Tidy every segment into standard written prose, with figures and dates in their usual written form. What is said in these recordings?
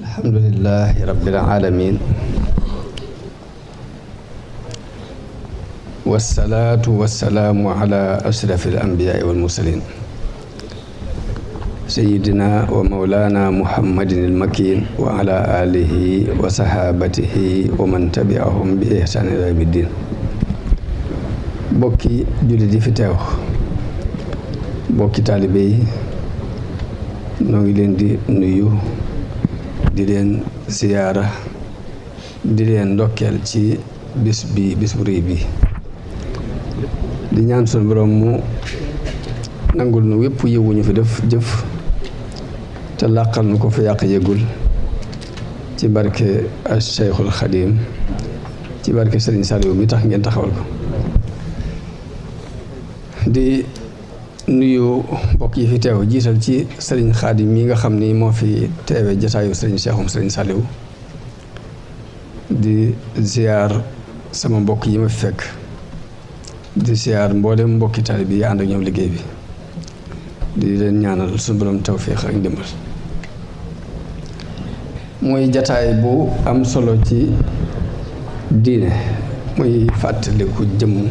alhamdulillahi rabbil alamin wassalaatu wassalaamu ala ashrafil anbiyaai wal mursalin sayyidina wa mawlana muhammadin al makin wa ala alihi wa sahabatihi wa man tabi'ahum bi ihsan ila yawmiddin. bokki jullit yi fi teew, bokki taalibe yi, noo ngi leen di nuyu, di leen siyaara, di leen ndokkeel ci bis bu rëy bi, di ñaan sunu borom mu nangul nu wépp yiwu ñu fi def jëf te làqal nu ko fa yàq yëgul ci barke Cheikhul Xadim, ci barke Serigne Saliou mi tax ngeen taxawal ko. di nuyu mbokk yi fi teew, jiital ci Serigne Xadim mi nga xam ni moo fi teewe jataayu Serigne Cheikhum Serigne Saliou. di ziar sama mbokk yi ma fi fekk, di ziar mboolem mbokki taalibe bi ànd ak ñoom liggéey bi, di leen ñaanal suñu borom tawféex ak ndimbal. muy jataay bu am solo ci diine, muy fàttaliku jëmm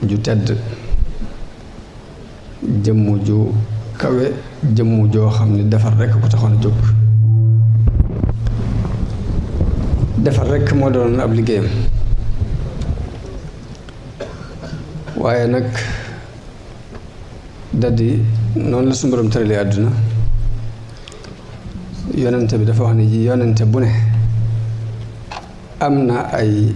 ju tedd, jëmm ju kawe, jëmm joo xam ne defar rekk ko taxoon a jóg. defar rekk moo doon ab liggéeyam, waaye nag daldi noonu la suñu borom tëralee àdduna. yonente bi dafa wax ne ji yonente bu ne am na ay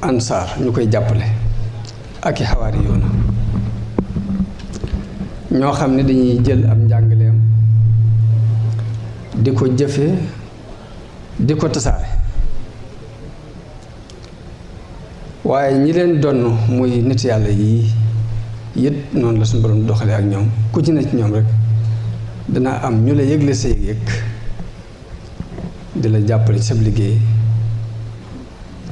ansaar ñu koy jàppale ak i xawaari yoona ñoo xam ne dañuy jël am njàngaleem di ko jëfe, di ko tasaare. waaye ñi leen donn muy nit yàlla yii yët noonu la suñu borom doxale ak ñoom. ku ci ne ci ñoom rek dana am ñu la yëgle sa yëg-yëg di la jàppale ci sab liggéey,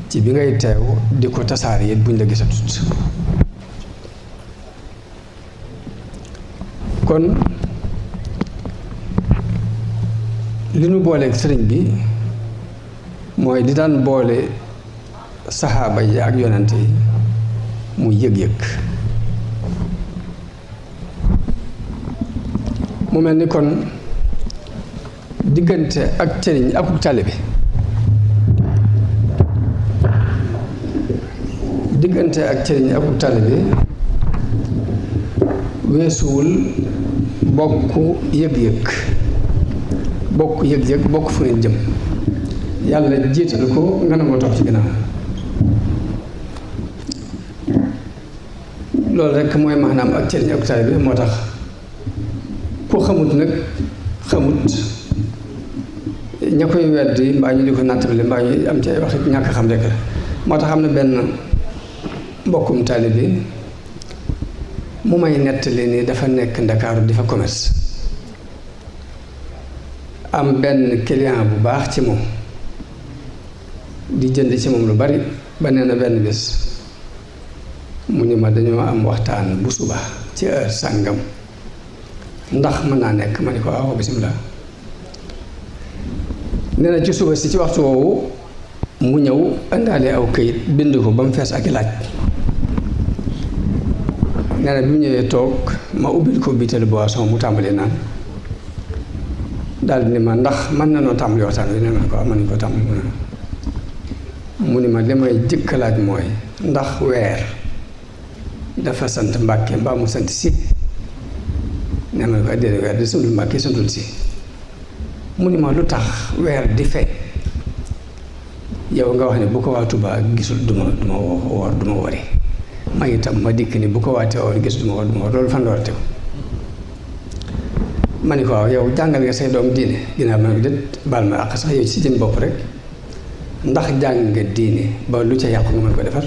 ci bi ngay teew di ko tasaare yët buñ la gisatut. kon li nu booleeg sëriñ bi mooy di daan boole saxaaba yi ak yonante yi mu yëg-yëg. mu mel ni kon diggante ak sëriñ ak taalibe, diggante ak sëriñ ak taalibe weesuwul bokk yëg-yëg, bokk yëg-yëg, bokk fu ngeen jëm. yàlla jiital ko nga nangoo topp ci ginnaaw. loolu rekk mooy maanaam ak sëriñ ak taalibe. moo tax ku xamut nag xamut, ña koy weddi mbaa ñu di ko nattable mbaa ñu am ci ay waxit ñàkk xam rekk la. moo tax am na benn mbokkum taalibe mu may nettali ni dafa nekk Ndakaaru di fa commerce, am benn client bu baax ci moom di jënd ci moom lu bari. ba nee na benn bés mu ni ma dañoo am waxtaan bu suba ci heure sàngam, ndax mën naa nekk? ma ni ko waaw bisimilah. nee na ci suba si ci waxtu woowu mu ñëw indaale aw këyit bind ko ba mu fees ak i laaj. nee na bi mu ñëwee toog ma ubbil ko bitel boisson mu tàmbali naan, daal di ni ma ndax mën na noo tàmbali waxtaan wi. nee na ko mën nañu ko tàmbali. mu ni ma li may jëkk laaj mooy ndax weer dafa sant Mbàkke mbaa mu sant Si? nee na ko déedéet, weer di santul Mbàkke santul Si. mu ni ma lu tax weer di feeñ yow nga wax ne bu ko waa Tuubaa gisul duma woor duma wori, ma itam ma dikk ni bu ko waa Tiwaawan gisul duma woor. loolu fan la war a tegu? ma ni ko waaw yow jàngal nga say doom diine? ginnaaw ma ne déet, baal ma àq sax yow ci jëm bopp rek, ndax jàng nga diine ba lu ca yàqu nga mën ko defar?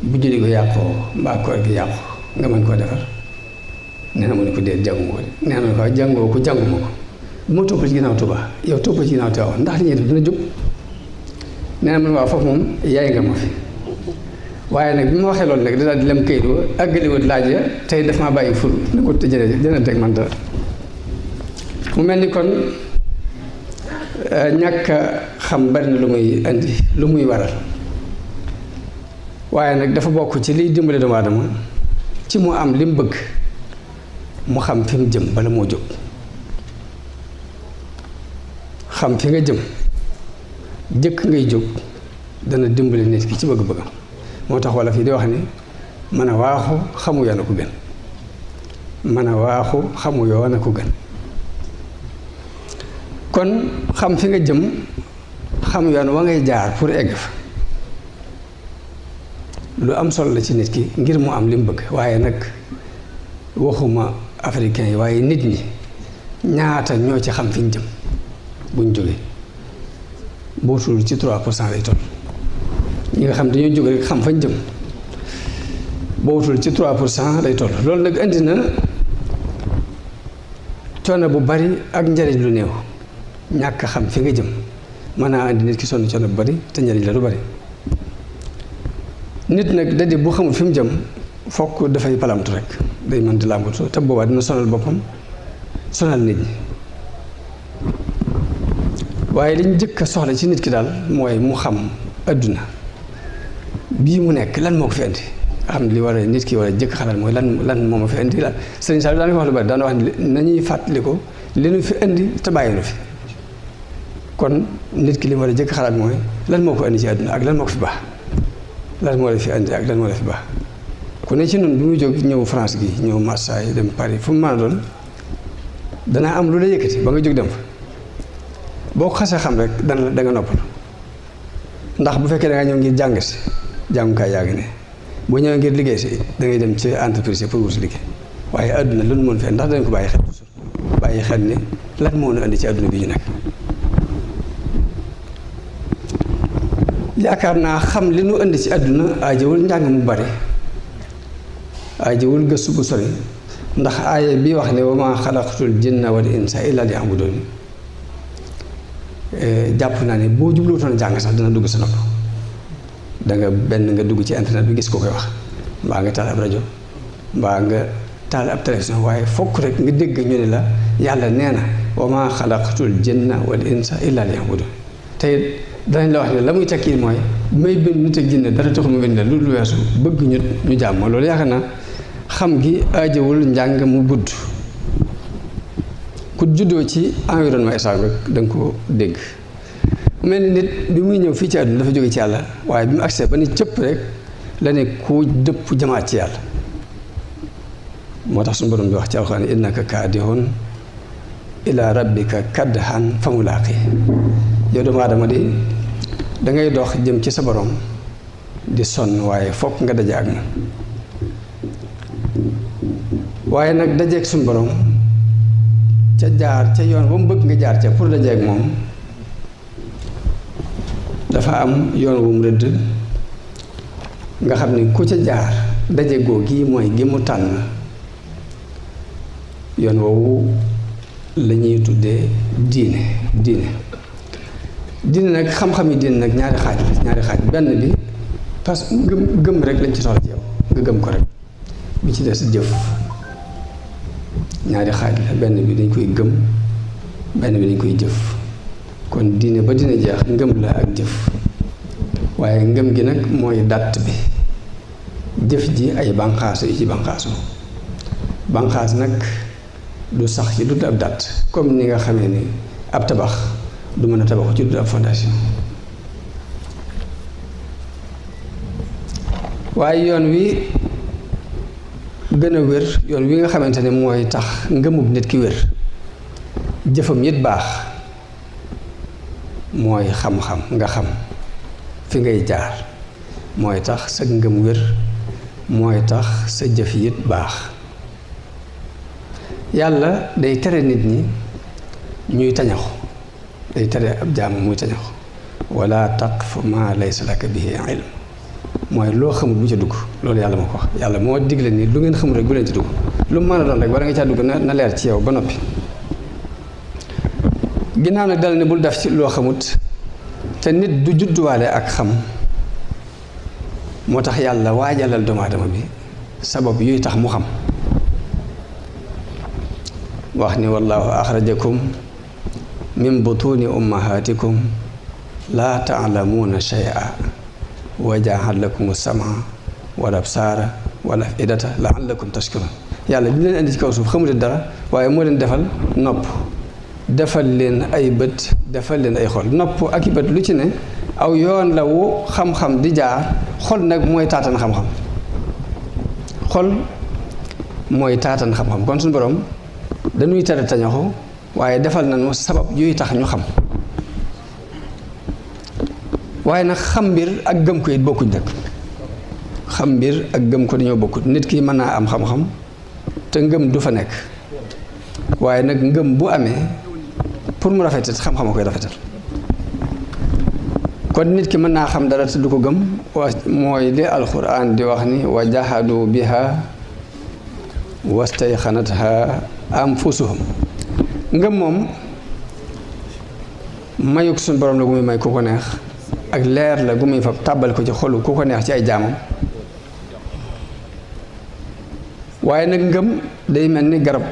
bu julli ko yàqoo mbaa koor gi yàqu nga mën koo defar? nee na mu ne ko déet, jànguma ko de. nee na ko jàngoo ko, jànguma ko. bu ma topp ci ginnaaw Tuubaa, yow topp ci ginnaaw Tiwaawan, ndax li ñuy def dina jóg? nee na mu ne waaw foofu moom yaay nga ma fi, waaye nag bi ma waxee loolu nag da daal di lem kayit wa àggaliwut laaj ya tey daf maa bàyyi ful ne ko te jënanteeg man dara mu mel ni kon ñàkk a xam bari na lu muy indi lu muy waral waaye nag dafa bokk ci liy dimbale doomu aadama ci mu am li mu bëgg mu xam fi mu jëm bala moo jóg xam fi nga jëm jëkk ngay jóg dana dimbale nit ki ci bëgg-bëggam moo tax wala fii di wax ni mën a waaxu xamu yoon a ko gën mën a waaxu xamu yoon a ko gën kon xam fi nga jëm xam yoon wa ngay jaar pour egg fa lu am solo la ci nit ki ngir mu am li mu bëgg waaye nag waxuma africain yi waaye nit ñi ñaata ñoo ci xam fi ñu jëm buñ jógee bootul ci 3% lay toll ñi nga xam dañoo jóge rek xam fañ jëm bootul ci 3% lay toll loolu nag indi na coono bu bari ak njariñ lu néew ñàkk xam fi nga jëm mën naa indi nit ki sonn coono bu bari te njariñ la lu bari nit nag da di bu xamul fi mu jëm fokk dafay palamtu rek day mën di làmbatu te boobaa dina sonal boppam sonal nit ñi waaye liñ jëkk a soxla ci nit ki daal mooy mu xam adduna bii mu nekk lan moo ko fi indi xam li war a nit ki war a jëkk xalaat mooy lan moo ma fi indi lan sëriñ Sall daan wax lu bari daan wax ni nañuy fàttali ko li nu fi indi te bàyyi nu fi kon nit ki li mu war a jëkk xalaat mooy lan moo ko indi ci adduna ak lan moo ko fi baax lan moo la fi indi ak lan moo la fi baax ku ne ci noonu bi muy jóg ñëw France gi ñëw Marseille dem Paris fu mu mën a doon danaa am lu la yëkkati ba nga jóg dem fa boo ko xasee xam rek da nga noppal ndax bu fekkee da nga ñëw ngir jàng si jàngukaay yaa ngi ne boo ñëwee ngir liggéey si da ngay dem ci entreprise pour wut si liggéey waaye adduna lu nu mën fi ndax dañ ko bàyyi xel bàyyi xel ni lan moo nu indi ci adduna bi ñu nekk yaakaar naa xam li nu indi ci adduna aajowul njàng mu bari aajowul gëstu bu sori ndax aaya bi wax ne wa maa xalaqtul jinna wal insa illa liya'budun jàpp naa ne boo jubluwutoon jàng sax dina dugg sa nopp da nga benn nga dugg ci internet bi gis ko koy wax mbaa nga taal ab rajo mbaa nga taal ab télévision waaye fokk rek nga dégg ñu ne la yàlla nee na wa maa xalaqtul jinna wal insa illa liya'budun tey danañ la wax ne la muy tekki mooy may bind nit ak jinne dara taxul mu bind la lu weesu bëgg ñu jàmm loolu yaakaar naa xam gi aajowul njàng mu gudd ku juddoo ci environnement islamique rek da nga ko dégg mel ni nit bi muy ñëw fii ci àdduna dafa jóge ci yàlla waaye bi mu agsee ba ni cëpp rek la ne ku dëpp jamaat ci yàlla moo tax suñu borom bi wax ci alxuraan innaka kaadihun ila rabbika kadhan fa mulaaqi yow doomu aadama di dangay dox jëm ci sa borom di sonn waaye fokk nga daje ak moom waaye nag dajeeg suñu borom ca jaar ca yoon ba mu bëgg nga jaar ca pour dajeeg moom dafa am yoon wu mu rëdd nga xam ni ku ca jaar daje goo gii mooy gi mu tànn yoon woowu la ñuy tuddee diine nag xam-xam yi diine nag ñaari xaaj benn bi parce que gëm rek lañ ci soxla ci yow nga gëm ko rek bi ci des jëf ñaari xaaj la benn bi dañ koy gëm benn bi dañ koy jëf kon diine ba dina jeex ngëm la ak jëf waaye ngëm gi nag mooy dàtt bi jëf ji ay banqaasu yu ci banqaasu banqaas nag du sax ci dut ab dàtt comme ni nga xamee ni ab tabax du mën a tabaxu ci dut ab fondation waaye yoon wi gën a wér yoon wi nga xamante ne mooy tax ngëmub nit ki wér jëfam it baax mooy xam-xam nga xam fi ngay jaar mooy tax sa ngëm wér mooy tax sa jëf it baax yàlla day tere nit ñi ñuy tañaxu day tere ab jaam muy tañaxu wala taqfu ma laysa laka bihi ilm mooy loo xamul bu ca dugg loolu yàlla moo ko wax yàlla moo digle ni lu ngeen xamul rek bu leen ci dugg lu mu mën a doon rek war nga caa dugg na leer ci yow ba noppi ginnaaw nag dal ne bul def ci loo xamut te nit du judduwaale ak xam moo tax yàlla waajalal doomu aadama bi sabab yuy tax mu xam wax ni wallahu axrajakum min butuni ummahatikum laa taalamuuna shay'a wa jaal lakum sama wal absaara wal afidata laallakum tashkurun yàlla bi leen indi ci kaw suuf xamuleen dara waaye moo leen defal nopp defal leen ay bët defal leen ay xol nopp ak i bët lu ci ne aw yoon la wu xam-xam di jaar xol nag mooy taatan xam-xam xol mooy taatan xam-xam kon suñu borom dañuy tere tañaxu waaye defal nañu sabab yuy tax ñu xam waaye nag xam mbir ak gëm ko it bokkuñ nag xam mbir ak gëm ko dañoo bokkut nit ki mën naa am xam-xam te ngëm du fa nekk waaye nag ngëm bu amee pour mu rafetal xam-xam a koy rafetal kon nit ki mën naa xam dara te du ko gëm mooy li alquran di wax ni wa jahadu biha wastayxanatha anfusuhum ngëm moom mayuk suñu borom la gu muy may ku ko neex ak leer la gu muy fab tàbbal ko ci xolu ku ko neex ci ay jaamam waaye nag ngëm day mel ni garab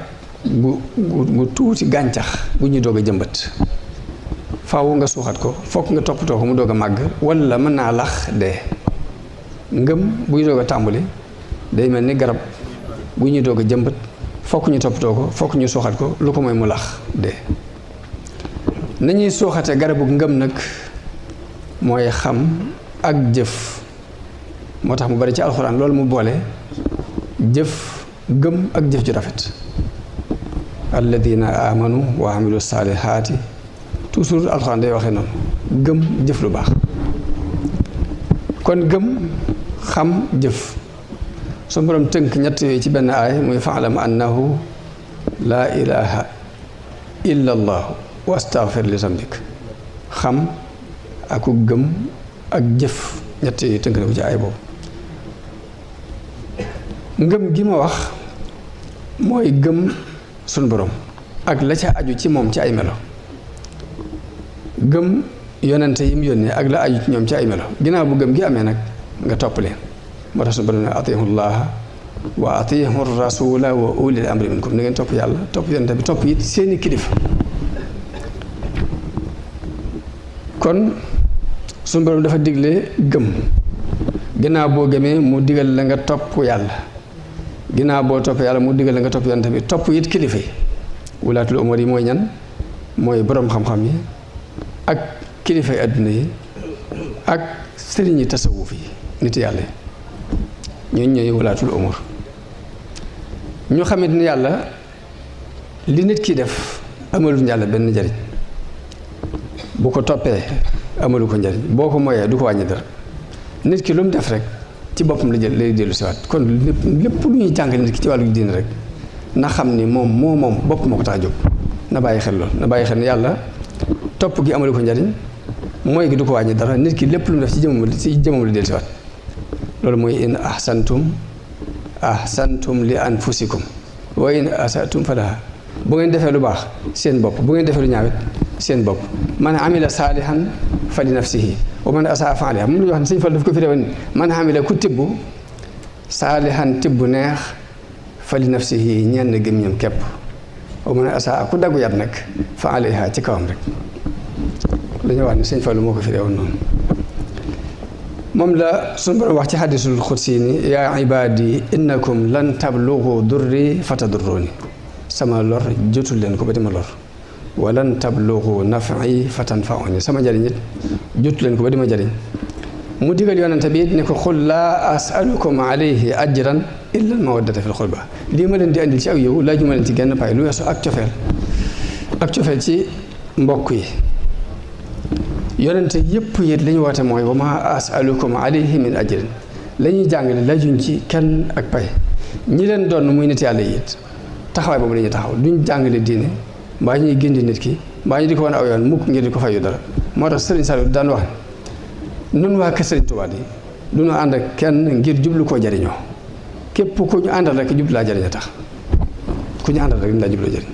gu tuuti gàncax gu ñuy doog a jëmbat faaw nga suuxat ko fokk nga toppatoo ko mu doog a màgg wala mën naa lax dee ngëm buy doog a tàmbali day mel ni garab gu ñuy doog a jëmbat fokk ñu toppatoo ko fokk ñu suuxat ko lu ko mooy mu lax dee nañuy suuxate garabu ngëm nag mooy xam ak jëf moo tax mu bari ci alxuraan loolu mu boole jëf gëm ak jëf ju rafet alladina amanu wa amilu saalihaati toujours alxuraan day waxee noonu gëm jëf lu baax kon gëm xam jëf su borom tënk ñett yooyu ci benn aay muy faalam annahu laa ilaha illa allahu wastaghfir li zambik xam aku gëm ak jëf ñett yooyu tënk na ko ci aay boobu ngëm gi ma wax mooy gëm sunu borom ak la ca aju ci moom ci ay melo gëm yonente yi mu yónnee ak la aju ci ñoom ci ay melo ginnaaw bu gëm gi amee nag nga topp leen moo tax sunu borom ne atiihu llaha wa atiihu rasula wa ulil amri minkum na ngeen topp yàlla topp yonente bi topp it seeni kilifa kon sunu borom dafa digle gëm ginnaaw boo gëmee mu digal la nga topp yàlla ginnaaw boo topp yàlla mu digal la nga topp yonent bi topp it kilifa yi wulaatul umur yi mooy ñan mooy boroom xam-xam yi ak kilifa yi àdduna yi ak sëriñi tasawuf yi nit yàlla yi ñooñu ñooy wulaatul umur ñu xamit ni yàlla li nit ki def amalul yàlla benn njariñ bu ko toppee amalu ko njariñ boo ko moyee du ko wàññi dara nit ki lu mu def rek ci boppam la jël lay dellu siwaat kon lépp lu ñuy jàngal nit ki ci wàllu diine rek na xam ni moom bopp moo ko tax a jóg na bàyyi xel lool na bàyyi xel ne yàlla topp gi amalu ko njariñ mooy gi du ko wàññi dara nit ki lépp lu mu def ci jëmam la dellu siwaat loolu mooy in ahsantum li anfusikum wa in asatum falaha bu ngeen defee lu baax seen bopp bu ngeen defee lu ñaawit seen bopp man amila saalihan fa li nafsihi wa man asaa fa alayha moom la ñu wax ne Sëñ Fall daf ko fi rewoon man amila ku tibb saalihan tibb neex fa li nafsihi ñenn gëm ñoom képp wa man asaa ku daggu yat nag fa alayha ci kawam rek la ñu wax ne Sëñ Fall moo ko fi rewoon noonu moom la suñu borom wax ci hadisul xudsi ni yaa ibaadi innakum lan tablugu durri fatadurruni sama lor jotul leen ko ba di ma lor walan tablugu naf'i fatanfa'uni sama njariñ it jotul leen ko ba di ma jariñ mu digal yonente bi it ne ko xul laa asalukum alayhi ajran illa al mawaddata fil xurba lii ma leen di andil ci ak yow laaju ma leen ci genn pay lu weesu ak cofeel ci mbokk yi yonente yépp it li ñu woote mooy wa ma asalukum alayhi min ajrin la ñuy jàngale laajuñ ci kenn ak pay ñi leen doon muy nit yàlla yi it taxawaay boobu la ñuy taxaw duñ jàngale diine mbaa ñuy gindi nit ki mbaa ñu di ko wan aw yoon mukk ngir di ko fayu dara moo tax Sëriñ Saliou daan wax nun waa kër Sëriñ Tuubaa yi du ñu ànd ak kenn ngir jublu koo jariñoo képp ku ñu àndal rek jublu laa jariñ a tax ku ñu àndal rek ñu laa jublu jariñ